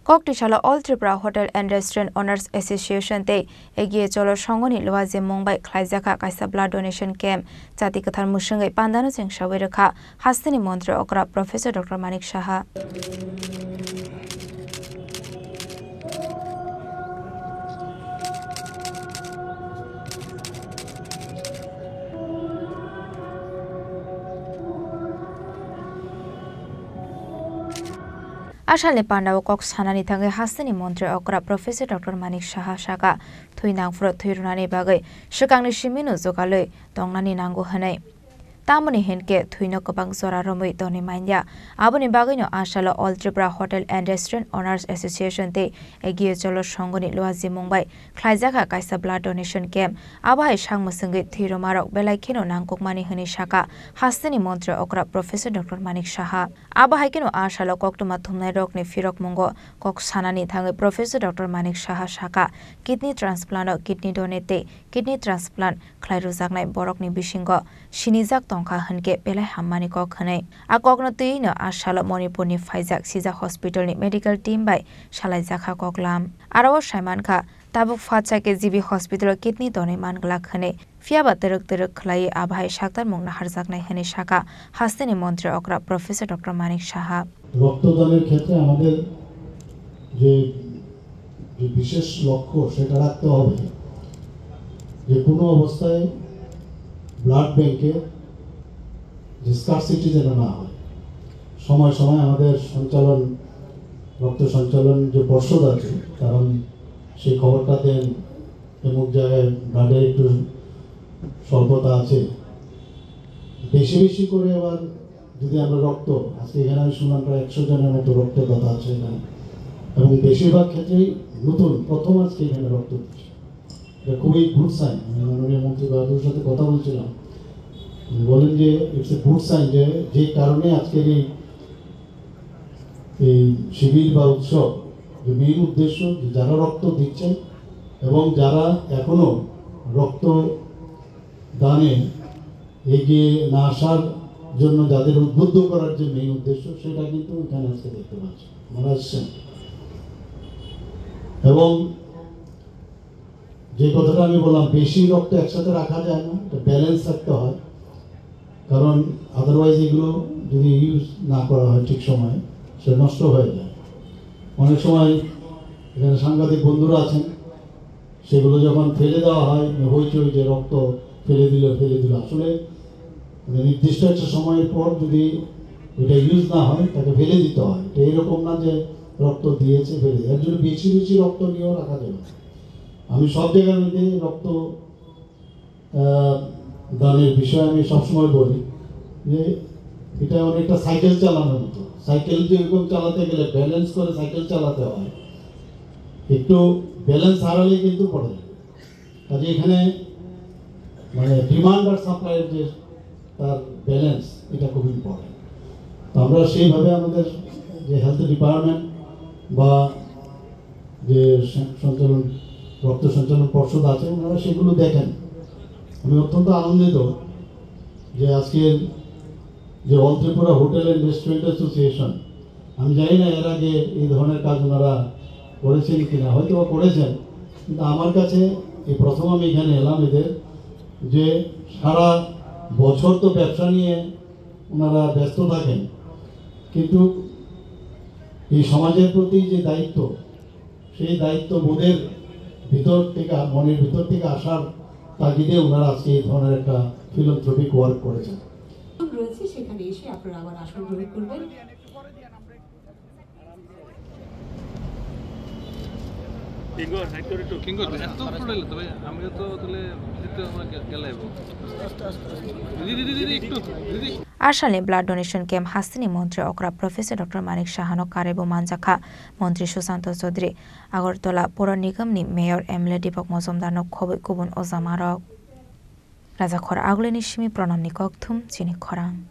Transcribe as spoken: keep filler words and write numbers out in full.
Koktisalo All Tripura Hotel and Restaurant Owners Association tei Egiye Cholo Songoni luajimung bai khlaijakha kaisa blood donation camp. Chati kwthar mwswngwi pandano chengsawi rwkha hasteni montri okra Professor Doctor Manik Saha. Asalni pandao kok sanani thangwi hasteni montri okra Professor Doctor Manik Saha saka, thwi nangphuru thwi rwnani bagwi swkangni simino jugalwi tongnani nango hwnwi. Tamoni hinkhe thwino kwbang jora romwi tonwi manya. Aboni bagwino asalo All Tripura Hotel and Restaurant Owners Association tei Egiye Cholo Songoni luajimung bai khlaijakha kaisa blood donation camp. Abo hai sak mwswngwi thwi rwmarok belai kheno nangkukmani hwnwi saka hasteni montri okra Professor Doctor Manik Saha. Abo hai kheno asalo koktwma thumnairokni phirokmungo kok sanani thangwi Professor Doctor Manik Saha saka, kidney transplant o kidney donate tei kidney transplant khlai rwjaknai borokni bisingo sinijak tongkha hwnkhe belai hammani kok hwnwi. A kokno twiwi no a salo Manipurni phaijak Sijak hospitalni medical team bai salaijakha koklam. Aro o saimankha, tabuk phatsa khe G B hospital o kidney donwi manglak hwnwi, phiyaba twrwk twrwk khlaiwi abo hai saktarmung naharjaknai hwnwi sakha hasteni montri okra Professor Doctor Manik Saha. রক্তদানের ক্ষেত্রে আমাদের যে, যে বিশেষ লক্ষ্য সেটা রাখতে হবে যে কোনো অবস্থায় ব্লাড ব্যাংকে যে স্কারসিটি যেন না হয়। সময় সময় আমাদের সঞ্চালন, রক্ত সঞ্চালন যে পর্ষদ আছে, কারণ সেই খবরটা দেন অমুক জায়গায় ব্লাডের একটু স্বল্পতা আছে। বেশি বেশি করে আবার যদি আমরা রক্ত, আজকে এখানে আমি শুনলাম প্রায় একশো জনের মতো রক্তদাতা আছে এখানে, এবং বেশিরভাগ ক্ষেত্রেই নতুন, প্রথম আজকে এখানে রক্ত দিচ্ছে। এটা খুবই গুড সাইন। আমি মাননীয় মন্ত্রী বাহাদুরের সাথে কথা বলছিলাম, উনি বলেন যে ইটস এ গুড সাইন, যে যে কারণে আজকের এই, এই শিবির বা উৎসব, যে মেইন উদ্দেশ্য যে যারা রক্ত দিচ্ছেন এবং যারা এখনো রক্ত দানে এগিয়ে না আসার জন্য যাদের উদ্বুদ্ধ করার যে মেইন উদ্দেশ্য, সেটা কিন্তু এখানে আজকে দেখতে পাচ্ছি, ওনারা এসছেন। এবং যে কথাটা আমি বললাম, বেশি রক্ত একসাথে রাখা যায় না, একটা ব্যালেন্স রাখতে হয়, কারণ আদারওয়াইজ এগুলো যদি ইউজ না করা হয় ঠিক সময়ে, সে নষ্ট হয়ে যায়। অনেক সময় এখানে সাংবাদিক বন্ধুরা আছেন, সেগুলো যখন ফেলে দেওয়া হয়, হইচই যে রক্ত ফেলে দিল, ফেলে দিল, আসলে মানে নির্দিষ্ট একটা সময়ের পর যদি এটা ইউজ না হয়, তাকে ফেলে দিতে হয়। এটা এরকম না যে রক্ত দিয়েছে ফেলে দেয়। এর জন্য বেশি বেশি রক্ত নিয়েও রাখা যাবে না। আমি সব জায়গার মধ্যে রক্ত, আহ, দানের বিষয়ে আমি সবসময় বলি যে এটা অনেকটা সাইকেল চালানোর মতো। সাইকেল যেরকম চালাতে গেলে ব্যালেন্স করে সাইকেল চালাতে হয়, একটু ব্যালেন্স হারালে কিন্তু পড়ে যায়। কাজে এখানে মানে ডিমান্ড আর সাপ্লাইয়ের যে তার ব্যালেন্স, এটা খুব ইম্পর্টেন্ট। তো আমরা সেইভাবে আমাদের যে হেলথ ডিপার্টমেন্ট বা যে সঞ্চালন, রক্ত সঞ্চালন পর্ষদ আছে, ওনারা সেগুলো দেখেন। আমি অত্যন্ত আনন্দিত যে আজকের যে all Tripura hotel and restaurant association, আমি জানি না এর আগে এই ধরনের কাজ ওনারা করেছেন কিনা, হয়তো বা করেছেন, কিন্তু আমার কাছে এই প্রথম আমি এখানে এলাম এদের, যে সারা বছর তো ব্যবসা নিয়ে ওনারা ব্যস্ত থাকেন, কিন্তু এই সমাজের প্রতি যে দায়িত্ব, সেই দায়িত্ব বোধের ভিতর থেকে, মনের ভিতর থেকে আসার তাগিদে ওনারা আজকে এই ধরনের একটা ফিলান্থ্রপিক ওয়ার্ক করেছেন। রয়েছে, সেখানে এসে আপনারা আবার আসন গ্রহণ করবেন। কিঙ্গো, সাইড করে একটু। কিঙ্গো, এত উপরে এলে তো ভাই, আমি তো তাহলে দিতে আমার গে-, গেলে আইবো। দিদি, দিদি, দিদি, একটু, দিদি। Asalni blood donation camp hasteni montri okra Professor Doctor Manik Sahano karebo manjakha montri Susanto Chaudhary, Agartala Pura Nigamni Mayor M L A Deepak Majumdarno khobwi kubun ojamarok. Rajakhor Agulini simi Pranamni kokthum chini khorang.